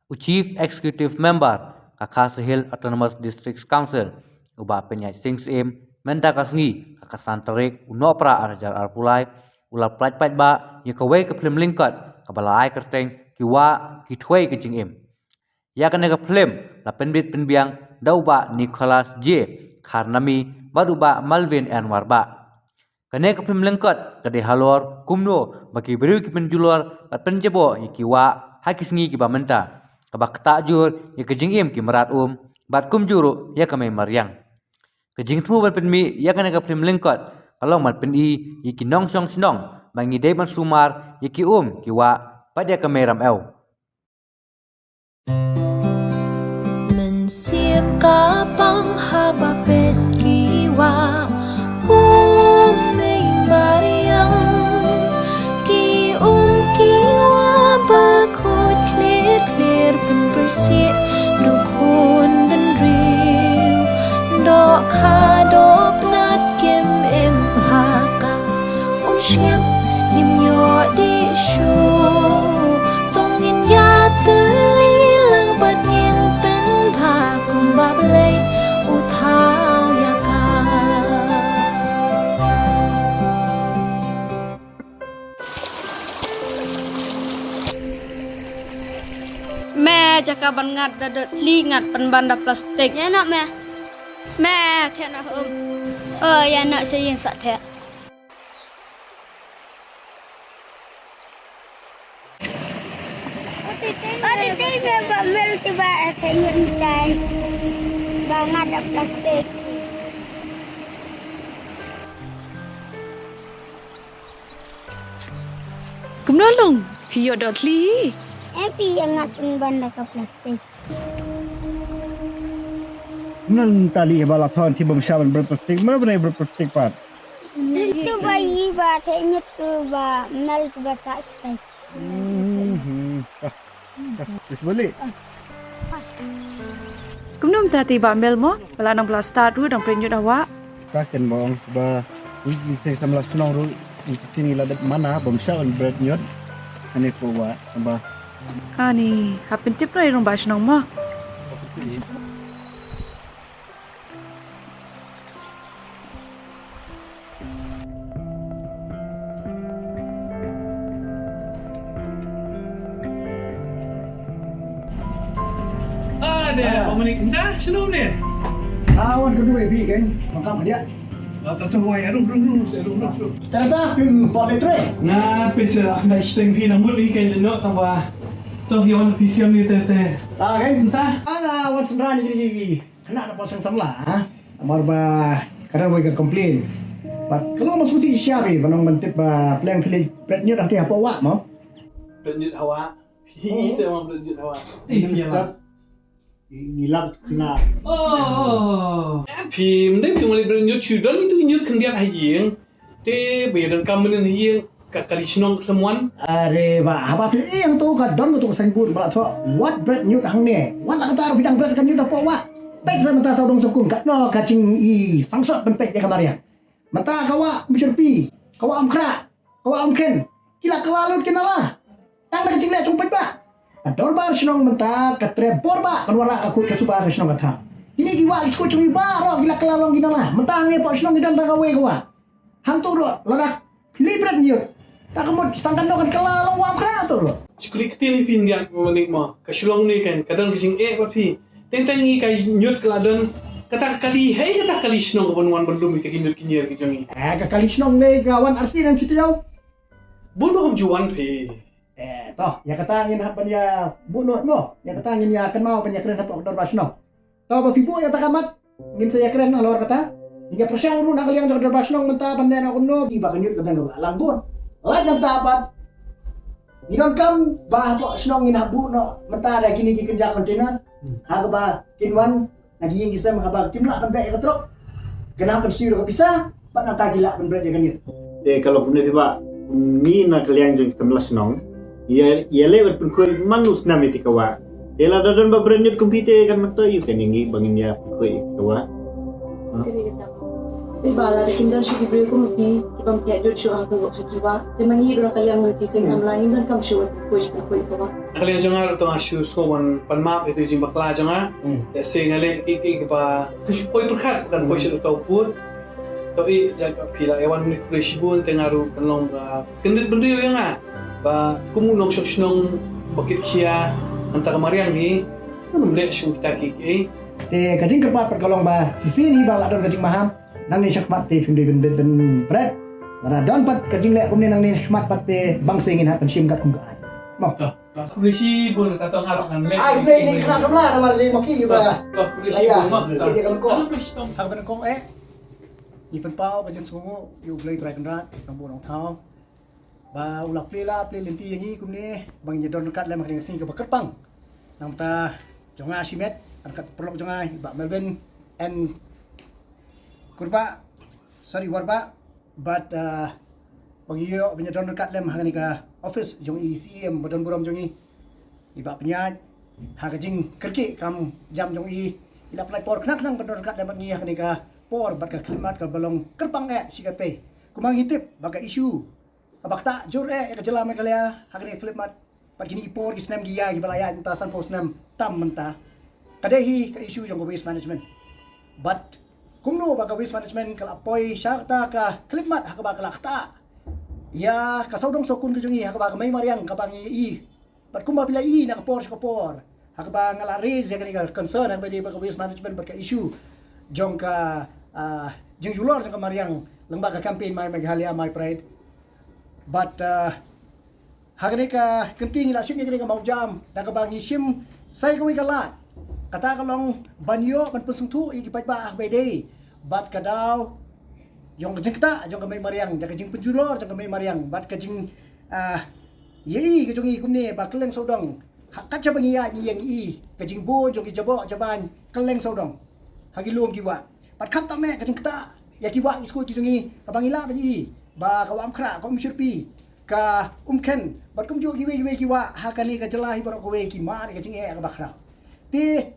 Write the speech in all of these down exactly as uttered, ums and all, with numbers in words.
U Chief Executive Member ka Khasi Hills Autonomous District Council, u Bah Pynïaid Sing Syiem, mynta ka sngi, ka khatsan tarik u Nohprah ar hajar arphew lai, u la pynlait paidbah ïa kawei ka phlim lyngkot kaba la ai kyrteng Ki Wah Ki Thwei Ka Jingim. Ïa kane ka phlim la pynbit pynbiang da u Bah Nicholas J Kharnami bad u Bah Malvin N Warbah. Kane ka phlim lyngkot ka dei halor kumno ba ki briew ki pynjulor bad pynjaboh ïa ki wah ha ki sngi kiba mynta, kaba ktah jur ïa ka jingim ki mrad um bad kumjuh ruh ïa ka mei mariang. Ka jingthmu ban pynmih ïa kane ka phlim lyngkot ka long ban pyni ïa ki nongshong shnong ba ngi dei ban sumar ïa ki um ki wah bad ïa ka mei ramew. Mynsiem ka pang haba peit ki wah, um mei mariang. Ki um ki wah ba khuid khlir khlir pynpyrshah, duk hun bynriew, dohkha dohknat kim im ha ka. Un shniap ngim ïoh dih shuh. To ngin ïatylli lang bad ngin pynbha kumba Blei u thaw ïa ka. Me, jaka ban ngat da dot thli, ngat pynban da plastik. Ïa noh me. Me, theh noh um. Oh, ïa noh sha ïing sa theh. Ba dei dei me ba mel kiba theh ñiut tai. Ba ngat da plastik. Kumno long, phi ïoh dot thli? Em, phi ïa ngat pynban da ka plastik. Nang tali ba la thon ti bym shah ban bret plastik, ma bynai bret plastik pat. Itu ba i ba te nyet tu ba mel tu ba tak stai. Hmm. Ah, ah, terus balik. Kumno mynta te Bah Mel mo, ba la nang ba la start ruh dang pret ñiut ha wah. Ka ken bong ba ngi seng samla shnong ruh ngi sini la dep mana bym shah ban bret ñiut. Ani ko wah ba. Ani, hap pyntip noh ïa i rangbah shnong mo. Ah, deh, ah. Pamanik, entah, shalom deh. Ah, wan kedua, Ebi, kan? Makan dia. Ah, tu, tu, wai, arum, rum, rum, rum, rum, rum. Ternyata, pin, pot letre. Nga, pin, sa, ah, dah, shteng, pin, nambut, ni, kan, no, tambah. Tu, pin, wan, pin, siam, ni, teh, teh. Ah, kan? Entah. Ah, wan, sendra, ni, ni, ni. Kane na pdeng samla, ha? Namar ba ka dang wei ka complain. Bad ka long ba sngewsih shisha phi, ba nang ban tip ba pleng phi leit bret ñiut hangtei hapoh wah mo. Bret ñiut ha wah. Phi se mo bret ñiut ha wah. Eh, phi la. Ngi lap kena. Oh. Phi mdei phi mali bret ñiut shu don itu ñiut khyndiat ha ïing. Te ba ïa donkam mynnin ha ïing ka kali shnong khlem wan. Are ba haba phi ïeng to ka don ka to ka signboard ba la thoh wat bret ñiut hangne. Wat la kata ruh phi dang bret ka ñiut hapoh wah. Peit sa mynta sawdong sawkun katno ka jing i sangsot ban peit ïa ka mariang. Mynta ka wah Mishorpi, ka wah Umkhrah, ka wah Umkhen. Ki la kylla lut ki nala. Tang da ka jingleh jong paidbah. Ka dorbar shnong mynta ka trei bor ba kan wanrah ka khuid ka suba ka shnong ka thaw. Kine ki wah ki sku jong i baroh ki la kylla long ki nala. Mynta hangne hapoh shnong ki don tang kawei ka wah. Hangto ruh, lada phi leit bret ñiut. Ta ka mut, tang katno kan kylla long wah Umkhrah to ruh. Skuli ktien phi ndiang phi manik mo. Ka shlong ne kan, ka don ka jingeh bad phi. Teng teng ngi ka ñiut ka la don. Kata ka kali, hei kata ka kali shnong ka ban wan ban lum ïa ka ñiut ki ñier ki jong ngi. Eh, ka kali shnong ne ka wan arsi nang shu tïaw. Bun ba kam ju wan phi. Eh, to, ïa kata ngin hap ban ïa buh lut mo. Ïa kata ngin ïa kynmaw ban ïa kren hapoh ka dorbar shnong. To ba phi buh ïa kata ka mat. Ngin sa ïa kren halor kata. Ngin ïa pyrshang ruh na ka liang jong ka dorbar shnong mynta ban leh noh kumno. Ki ba ka ñiut ka dang ka ba lang bun. Lait na mynta pat. Ngi donkam ba hapoh shnong ngin hap buh noh mynta da kine ki kynja container. Ha kaba kin wan na ki ïing ki sem haba kim lah ban beh ïa ka trok. Kane ban siew da ka pisa. Bad nangta ki lah ban bret ïa ka ñiut. Te ka long kumne phi bah. Ngi na ka liang jong ki samla shnong. Ïa, ïa leh bad pynkhuid man u snem ïa ti ka wah. Te lada don ba bret ñiut kum phi te kan myntoi ïa ka ngi ba ngin ïa pynkhuid ïa ka wah. Ha? Te ba la da kim don shuh ki briew kum ki, ki bym thiah jur shuh ha ki, ha ki wah. Te ma ngi ruh na ka liang ki seng samla ngim don kam shuh ban poi, ban poi ha ka wah. Na ka liang jong nga ruh to nga shu sngew ban pan map ïa ka jingbakla jong nga. Hmm. Ïa seng nga leh ki, ki, kiba poi pyrkhat kan poi sha uta u pud. To i jaka phi la ïa wan mynta khublei shibun te nga ruh kan long ba kyndit bynriew ïa nga. Ba kum u nongshong shnong ba kit khia hangta ka mariang hi. Ngam leh shuh kita ki, ki. Te ka jingkyrpad pat ka long ba shisien hi ba la don ka jingmaham. Nangne shakhmat te phim dei ban, ban, ban bret. Lada don pat ka jingleh kumne nangne shakhmat pat te bang shisien ngin hap ban shim kat kum ka ai. Mo. Khublei shibun, ta tong arok ngan leh. Ai, khublei ïa ki khynnah samla namar lei ma ki ba. Khublei shibun mo. Ki dei ka longkong. Khublei shibun. Ha kaba nyngkong eh, ngi pynpaw ka jingsngewnguh ïa U Blei Trai Kynrad, Nongbuh Nongthaw. Ba u la plie la plie lynti ïa ngi kumne ba ngin ïa don ryngkat lem ha kane ka sngi kaba kyrpang. Na ka bynta jong nga shimet, ryngkat paralok jong nga i Bah Melvin N Kurbah, sorry, Warbah, bad, ah, ba ngi ïoh ban ïa don ryngkat lem ha kane ka office jong i C E M ba don burom jong i, i Bah Pynïaid, ha ka jingkyrkieh kam jam jong i, i la pynlait por khnang khnang ban don ryngkat lem bad ngi ha kane ka por bad ka khyllipmat kaba long kyrpang eh shi katta. Kumba ngi tip ba ka issue kaba ktah jur eh ïa ka jylla Meghalaya ha kane ka khyllipmat. Bad kine ki por ki snem ki ïaid kiba la ïaid mynta sanphew snem tam mynta, ka dei hi ka issue jong ka waste management. Bad kumno ba ka waste management ka la poi sha kata ka khyllipmat ha kaba ka la ktah ïa ka sawdong sawkun ka jong ngi ha kaba ka mei mariang kaba ngi i. Bad kumba phi la i na ka por sha ka por ha kaba nga la raise ïa kane ka concern ha kaba ïadei bad ka waste management bad ka issue jong ka, ah, jingjulor jong ka mariang lyngba ka campaign My Meghalaya My Pride. Bad, ah, ha kane ka kynti ngi la shim ïa kane ka mawjam da kaba ngi shim sa kawei ka lad, kata ka long ban ïoh ban pynsngewthuh ïa ki paidbah ha kaba ïadei bad ka daw jong ka jingktah jong ka mei mariang, da ka jingpynjulor jong ka mei mariang bad ka jing, ah, ïa i ka jong i kumne ba kylleng sawdong. Ha, kat shaba ngi ïaid ngi ïeng i ka jingbun jong ki jaboh jaban kylleng sawdong ha ki lum ki wah. Bad khamtam eh ka jingktah ïa ki wah ki skud ki jong i kaba ngi lah ban i ba ka Wah Umkhrah, ka Umshyrpi, ka Umkhen bad kumjuh kiwei kiwei ki wah ha kane ka jylla hi baroh kawei ki mad ïa ka jingeh kaba khraw. Te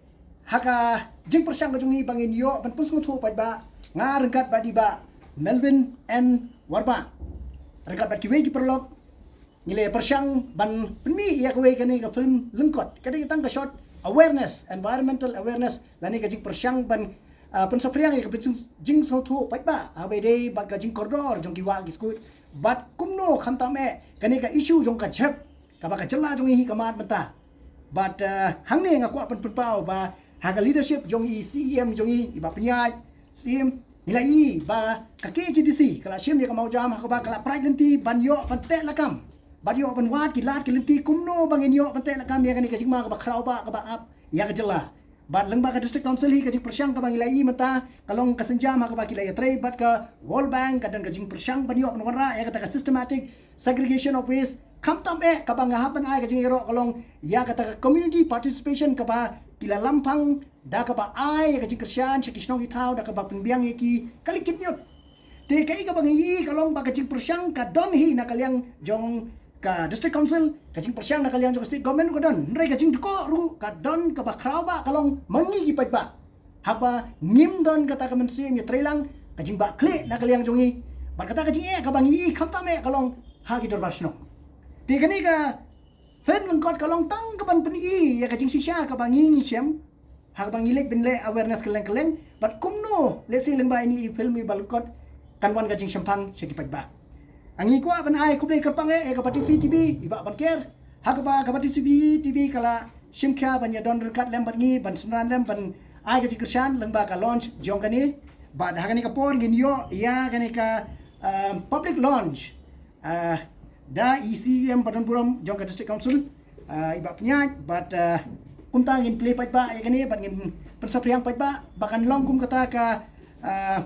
ha ka jingpyrshang ka jong i ba ngin ïoh ban pynsngewthuh paidbah, nga ryngkat bad i Bah Melvin N Warbah, ryngkat bad kiwei ki paralok, ngi la pyrshang ban pynmih ïa kawei kane ka film lyngkot. Ka dei tang ka short awareness, environmental awareness, lane ka jingpyrshang ban, ah, pynsaphriang ïa ka jing, jingsngewthuh paidbah ha kaba ïadei bad ka jingkordor jong ki wah ki skud bad kumno khamtam eh kane ka issue jong ka jhep kaba ka jylla jong i hi ka mad mynta. Bad, ah, hangne nga kwah pyn, pynpaw ba ha ka leadership jong i C E M jong i, i Bah Pynïaid, Siem, ngi la i ba ka K H A D C ka la shim ïa ka mawjam ha kaba ka la pyrshang lynti ban ïoh ban teh lakam, ban ïoh ban wad ki lad ki lynti kumno ba ngin ïoh ban teh lakam ïa kane ka jingma kaba khraw ba kaba ap ïa ka jylla. Bad lyngba ka District Council hi ka jingpyrshang kaba ngi la i mynta ka long ka sienjam ha kaba ki la ïatrei bad ka World Bank, ka don ka jingpyrshang ban ïoh ban wanrah ïa kata ka systematic segregation of waste. Khamtam eh kaba nga hap ban ai ka jingïaroh ka long ïa kata ka community participation kaba ki la lampang da kaba ai ïa ka jingkyrshan sha ki shnong ki thaw da kaba pynbiang ïa ki ka leit kit ñiut. Te kaei kaba ngi i ka long ba ka jingpyrshang ka don hi na ka liang jong ka District Council, ka jingpyrshang na ka liang jong ka State Government ka don. Hynrei ka jingdkoh ruh ka don kaba khraw ba ka long ma ngi ki paidbah. Haba ngim don kata ka mynsiem ïatreilang, ka jingbahkhlieh na ka liang jong ngi. Bad kata ka jingeh kaba ngi i khamtam eh ka long ha ki dorbar shnong. Te kane ka film lyngkot ka long tang ka ban pyni ïa ka jingshisha kaba ngi ngi shem ha kaba ngi leit ban leh awareness kylleng kylleng. Bad kumno lehse lyngba ine i film iba lyngkot kan wan ka jingshemphang sha ki paidbah. Ngi kwah ban ai khublei kyrpang eh ïa ka Batesi T V, i Bah Banker, ha kaba ka Batesi T V ka la shim khia ban ïa don ryngkat lem bad ngi ban synran lem ban ai ka jingkyrshan lyngba ka launch jong kane. Bad ha kane ka por ngin ïoh ïa kane ka, um, public launch, ah, da i C E M ba don burom jong ka District Council, ah, i Bah Pynïaid, bad, ah, kumta ngin plie paidbah ïa kane bad ngin pynsaphriang paidbah ba kan long kum kata ka, ah,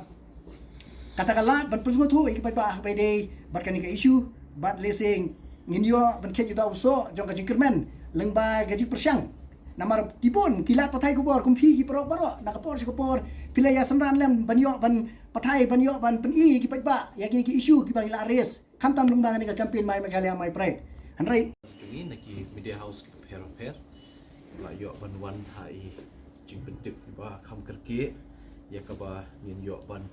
kata ka lad ban pynsngewthuh ïa ki paidbah ha kaba ïadei bad kane ka issue. Bad lehse ngin ïoh ban khet ïa uta u soh jong ka jingkyrmen lyngba ka jingpyrshang. Namar ki bun ki lad pathai khubor kum phi ki paralok baroh na ka por sha ka por phi la ïa synran lem ban ïoh ban pathai ban ïoh ban pyni ïa ki paidbah ïa kine ki issue kiba ngi la raise. Khamtam lyngba kane ka campaign My Meghalaya My Pride. Hynrei jong ngi na ki media house kiba pher bapher ba ïoh ban wan ha i jingpyntip kiba kham kyrkieh ïa kaba ngin ïoh ban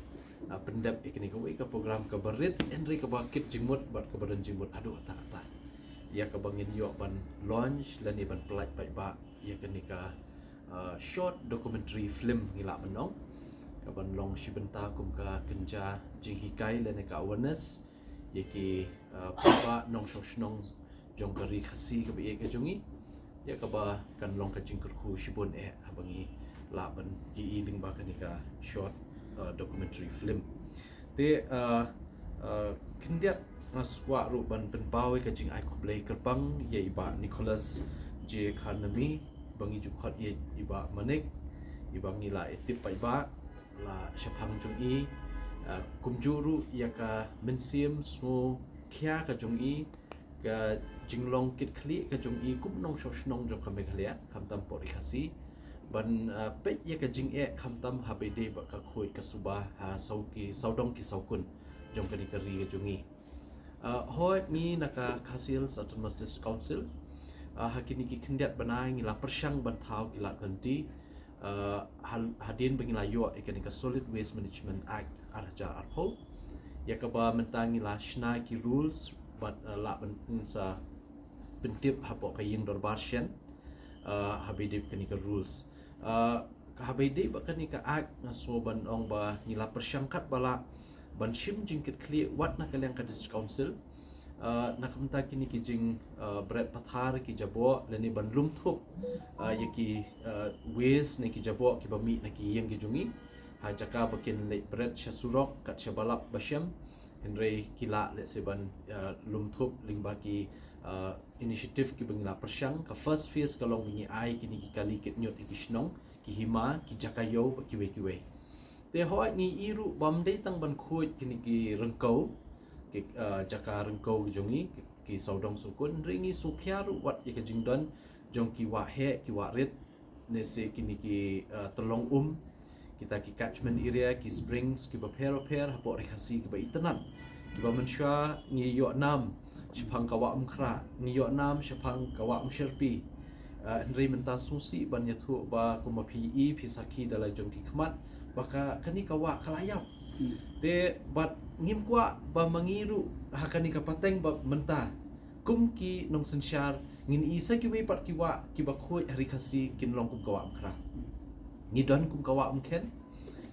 ah, pyndep ïa kane kawei ka program kaba rit, hynrei kaba kit jingmut bad kaba don jingmut haduh katta katta. Ïa kaba ngin ïoh ban launch lane ban pyllait paidbah ïa kane ka, ah, short documentary film ngi lah ban ong, kaban long shi bynta kum ka kynja jinghikai lane ka awareness ïa ki, ah, paidbah nongshong shnong jong ka ri Khasi kaba ïeit ka jong ngi. Ïa kaba kan long ka jingkyrkhu shibun eh haba ngi lah ban ïohi lyngba kane ka short, ah, documentary film. Te, ah, ah, khyndiat nga kwah ruh ban pynpaw ïa ka jingai khublei kyrpang ïa i Bah Nicholas J Kharnami ba ngi ju khot ïa i Bah Manik, i ba ngi la ïa tip paidbah la shaphang jong i, ah, kumjuh ruh ïa ka mynsiem sngewkhia ka jong i, ka jinglong kitkhlieh ka jong i kum nongshong shnong jong ka Meghalaya, khamtam pdeng ri Khasi, ban, ah, peit ïa ka jingeh khamtam haba ïadei bad ka khuid ka suba ha saw ki sawdong ki sawkun jong kane ka ri ka jong i. Ah, hooid, ngi na ka Khasi Hills Autonomous District Council, ah, ha kine ki khyndiat bnai ngi la pyrshang ban thaw ki lad ka lynti, ah, ha, hadien ba ngi la ïoh ïa kane ka Solid Waste Management Act ar hajar arphew. Ïa kaba mynta ngi la shna ki rules bad, ah, lah ban sa pyntip hapoh ka ïing dorbar shen, ah, haba ïadei bad kane ka rules. Ah, haba ïadei bad kane ka act nga sngew ban ong ba ngi la pyrshang katba lah ban shim jingkitkhlieh wat na ka liang ka District Council, ah, na ka bynta kine ki jing, ah, bret pathar ki jaboh lane ban lum thup, ah, ïa ki, ah, waste ne ki jaboh kiba mih na ki ïing ki jong i. Ha jaka ba kin leit bret sha surok kat shaba lap ba shem, hynrei ki lah lehse ban, ah, lum thup lyngba ki, ah, initiative kiba ngi la pyrshang. Ka first phase ka long ba ngi ai kine ki kali kit ñiut ïa ki shnong, ki hima, ki jaka ïew bad kiwei kiwei. Te hooid, ngi i ruh bym dei tang ban khuid kine ki ryngkew, ki, ah, jaka ryngkew ki jong i, ki, ki sawdong sawkun, hynrei ngi sngewkhia ruh wat ïa ka jingdon jong ki wah heh, ki wah rit, ne se kine ki, ah, tyllong um, kita ki catchment area, ki springs kiba pher bapher hapoh ri Khasi kiba itynnad, kiba mynshuwa ngi ïoh nam shaphang ka wah Umkhrah, ngi ïoh nam shaphang ka wah Umsherpi. Ah, hynrei mynta sngewsih ban ïathuh ba kumba phi i, phi sakhi da la jong ki khmat ba ka, kane ka wah ka la ïap. Hmm. Te bad ngim kwah ba ma ngi ruh ha kane ka pateng ba mynta kum ki nongsynshar ngin i sa kiwei pat ki wah kiba khuid ha ri Khasi kin long kum ka wah Umkhrah. Ngi don kum ka wah Umkhen,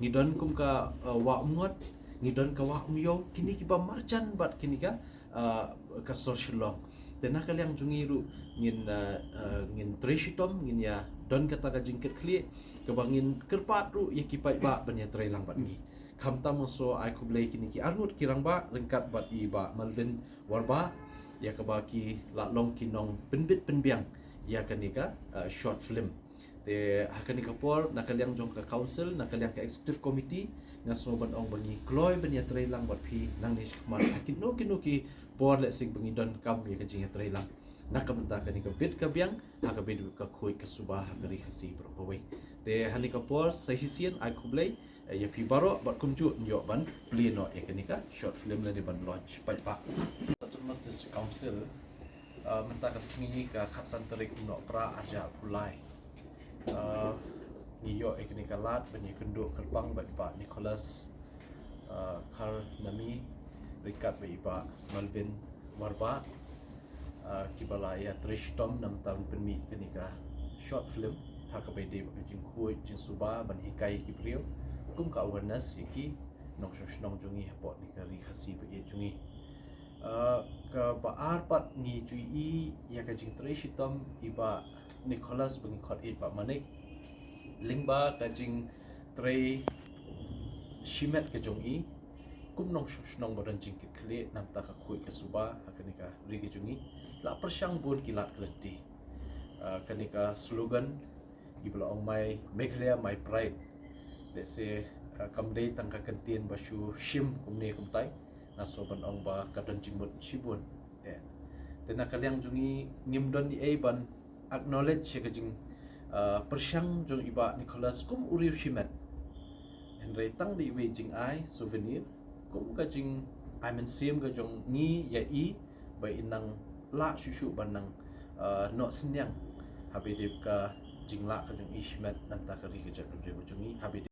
ngi don kum ka, uh, wah Umngot, ngi don ka wah Umïew, kine kiba marjan bad kine ka, uh, ka sor Shillong. Te na ka liang jong ngi ruh ngin, uh, uh, ngin trei shitom, ngin ïa don kata ka jingkitkhlieh kaba ngin kyrpad ruh ïa ki paidbah ban ïa trei lang bad ngi. Khamtam nga sngew ai khublei kine ki arngut ki rangbah ryngkat bad i Bah Malvin Warbah, ïa kaba ki la long ki nongpynbit pynbiang ïa kane ka, uh, short film. Te ha kane ka por, na ka liang jong ka council, na ka liang ka executive committee, nga sngew ban ong ba ngi kloi ban ïa trei lang bad phi nangne shakhmat ha kino kino ki por lehse ba ngi donkam ïa ka jingïatrei lang na ka bynta kane ka bit ka biang ha kaba ïadei bad ka khuid ka suba ha ka ri Khasi baroh kawei. Te ha kane ka por sa shisien ai khublei, eh, ïa phi baroh bad kumjuh ngin ïoh ban plie noh ïa kane ka short film lane ban launch paidbah. Autonomous District Council, eh, mynta ka sngi ka khatsan tarik u Nohprah arhajar arphew lai. Eh, ngi ïoh ïa kane ka lad ban ïakynduh kyrpang bad i Bah Nicholas, eh, Kharnami ryngkat bad i Bah Malvin Warbah, eh, kiba la ïatrei shitom namar ban pynmih kane ka short film ha kaba ïadei bad ka jingkhuid jingsuba ban hikai ïa ki briew kum ka awareness ïa ki nongshong shnong jong ngi hapoh kane ka ri Khasi ba ïeit jong ngi. Eh, kaba ar pat ngi ju i ïa ka jingtrei shitom i Bah Nicholas ba ngi khot i Bah Manik lyngba ka jingtrei shimet ka jong i kum nongshong shnong ba don jingkitkhlieh namar ka khuid ka suba ha kane ka ri ka jong ngi. La pyrshang bun ki lad ka lynti. Ah, kane ka slogan kiba la ong My Meghalaya My Pride, lehse, ah, kam dei tang ka kyntien ba shu shim kumne kumtai. Nga sngew ban ong ba ka don jingmut shibun. Eh. Te na ka liang jong ngi ngim don ei ei ban acknowledge ïa ka jing, ah, pyrshang jong i Bah Nicholas kum u riewshimet. Hynrei tang da iwei jingai souvenir kum ka jingai mynsiem ka jong ngi ïa i ba i nang lah shuh shuh ban nang, ah, noh synñiang haba ïadei bad ka jinglah ka jong i shimet namar ka ri ka jaitbynriew ka jong ngi, haba ïadei